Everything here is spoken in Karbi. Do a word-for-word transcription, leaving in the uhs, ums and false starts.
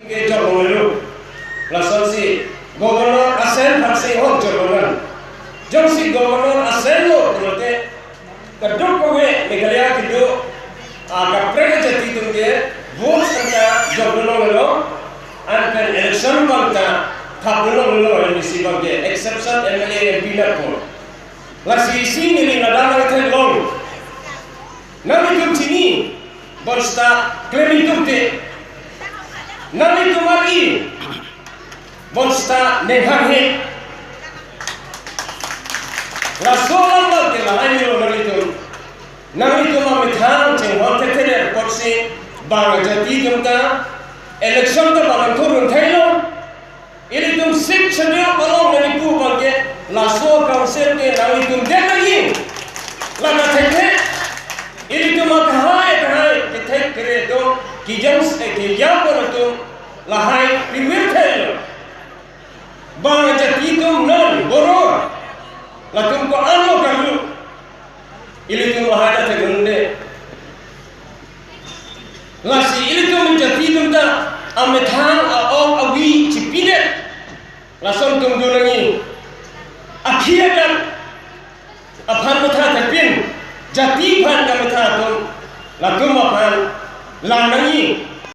Ke jok longlo. Lasonsi governor asen aphansi ahok jok lonang. Jongsi governor asen lo pulote, kadokave Meghalaya kedo, ah, kaprek ajati atum ke vote anta jok longlo, anpen election abang ta thap longlo, M D C abang ke, exception M L A, M P nat po. Lasi isi neli ladak nangtheklong. Nanglitum chini, bonseta klem ingtungte. Nanglitum ari, bonseta ning hanghe. Laso alam abang ke lahai lo nanglitum. Nanglitum amethang chinghon thekthe apotsi bang ajati atum ta election ta bang thurun thailo. Ilitum Sixth Schedule along nangkipu abang ke laso council ke nanglitum det nangji. Lana thekthe, ilitum akahai akahai kethek kere atum, kejang, eh, kejang pon atum lahai pirvir thailo. Bang ajati atum non Boro, latum ko-an lo karlu. Ilitum lahai ta theklongde. Lasi ilitum jati atum ta amethang a-ok avi chipidet. Lason atum do nangji. Akhir akan aphan matha thekpin, jati aphan kamatha atum, latum aphan lang nangji.